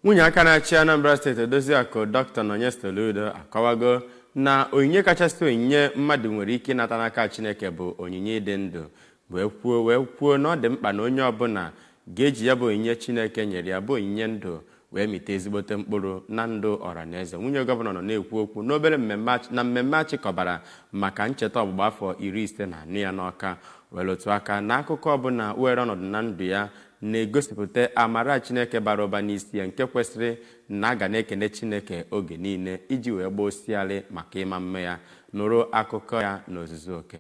Nwunye aka na-achị Anambra Steeti, Odoziakụ Dr. Nonye Soludo, akọwago na onyinye kachasị onyinye mmadụ nwere ike ịnata n'aka Chineke bụ onyinye ịdị ndụ, wee kwuo na ọ dị mkpa na onye ọbụla ga-eji ya bụ onyinye Chineke nyere ya, bụ onyinye ndụ, wee mịta ezigbote mkpụrụ na ndụ ọra na eze. Nwunye gọvanọ nọ na-ekwu okwu n'obere mmemme na mmemme achịkọbara maka ncheta ọgbụgba afọ 54 ya n'Ọka, were otu aka na akụkọ ọbụla were ọnọdụ na ndụ ya na-egosipụta amara Chineke bara ụba n'isi ya, nke kwesịrị na a ga na-ekene Chineke oge niile iji wee gbaa osialị maka ịma mma ya. Nụrụ akụkọ ya n'ozuzu oke.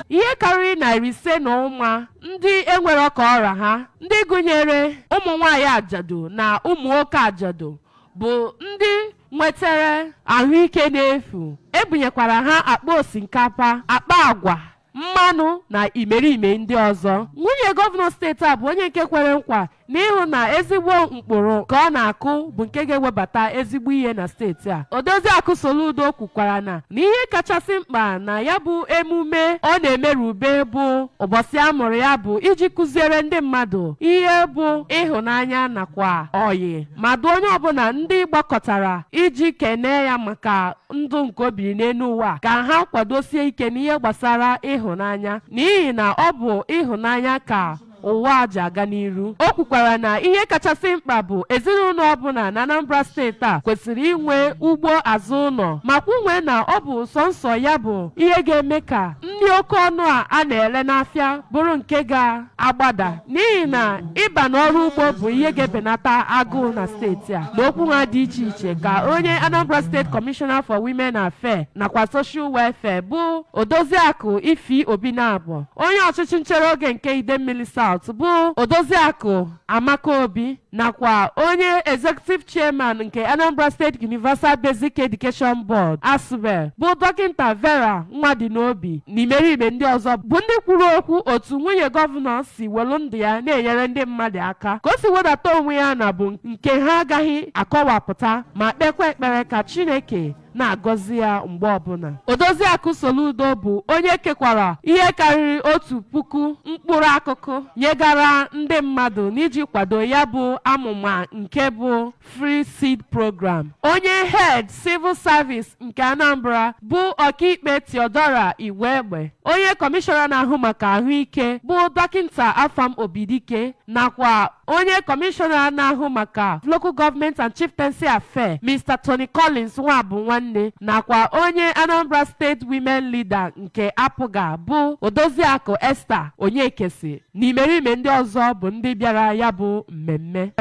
Ihe karịrị 500 na ụma ndị enwere ọka ọra ha, ndị gụnyere ụmụ nwanyị ajadu na ụmụ nwoke ajadu, bụ ndị nwetara ahụike n'efu, ebunyekwara ha akpa osikapa, akpa agwa, mmanụ na imerime ndị ọzọ. Nwunye gọvanọ steeti a bụ onye nke kwere nkwa na ịhụ na ezigbo mkpụrụ ka ọ na-akụ bụ nke ga-ewebata ezigbo ihe na steeti a. Odoziakụ Soludo kwukwara na ihe kachasị mkpa na ya bụ emume ọ na-emerube bụ ụbọchị a mụrụ ya bụ iji kụziere ndị mmadụ ihe bụ ịhụnanya nakwa ọyị, ma dụọ onye ọbụla ndị gbakọtara iji kenee ya maka ndụ nke o biri n'elu ụwa ka ha kwadosie ike n'ihe gbasara ịhụnanya, n'ihi na ọ bụ ịhụnanya ka ụwa ji aga n'iru. O kwukwara na ihe kachasị mkpa bụ ezinụlọ ọbụla na Anambra Steeti a kwesịrị inwe ugbo azụ ụlọ, ma kwunwe na ọ bụ sọnsọ ya bụ ihe ga-eme ka nri oke ọnụ a a na-ere n'afịa bụrụ nke ga-agbada, n'ihi na ịba n'ọrụ ugbo bụ ihe ga-ebenata agụụ na steeti a. N'okwu ha dị iche iche ka onye Anambra State Commissioner for Women Affairs nakwa Social Welfare, bụ Odoziakụ Ifi Obinabo, onye ọchịchị nchere oge nke Idemmili South, bụ Odoziakụ Amaka Obi, nakwa onye Executive Chairman nke Anambra State Universal Basic Education Board, ASUBEB, bụ Dọkịta Vera Nwadinobi, na imerime ndị ọzọ bụ ndị kwuru okwu otu nwunye gọvanọ si welu ndụ ya na-enyere ndị mmadụ aka, ka o si wedata onwe ya na bụ nke ha agaghị akọwapụta, ma kpekwa ekpere ka Chineke na-agọzi ya mgbe ọbụla. Odoziakụ Soludo bụ onye kekwara ihe karịrị 1000 mkpụrụ akụkụ nyegara ndị mmadụ n'iji kwado ya bụ amụma nke bụ Free Seed Program. Onye Head Civil Service nke Anambra, bụ Ọkaikpe Theodora Igwegbe, onye kọmishọna na-ahụ maka ahụike, bụ Dọkịta Afam Obidike, nakwa onye kọmishọna na-ahụ maka Local Government and Chieftaincy Affairs, Mr. Tony Collins Nwabụ Nwanne, nakwa onye Anambra State Women Leader nke APGA, bụ Odoziakụ Esther Onyekesi, na imerime ndị ọzọ bụ ndị bịara ya bụ mmemme.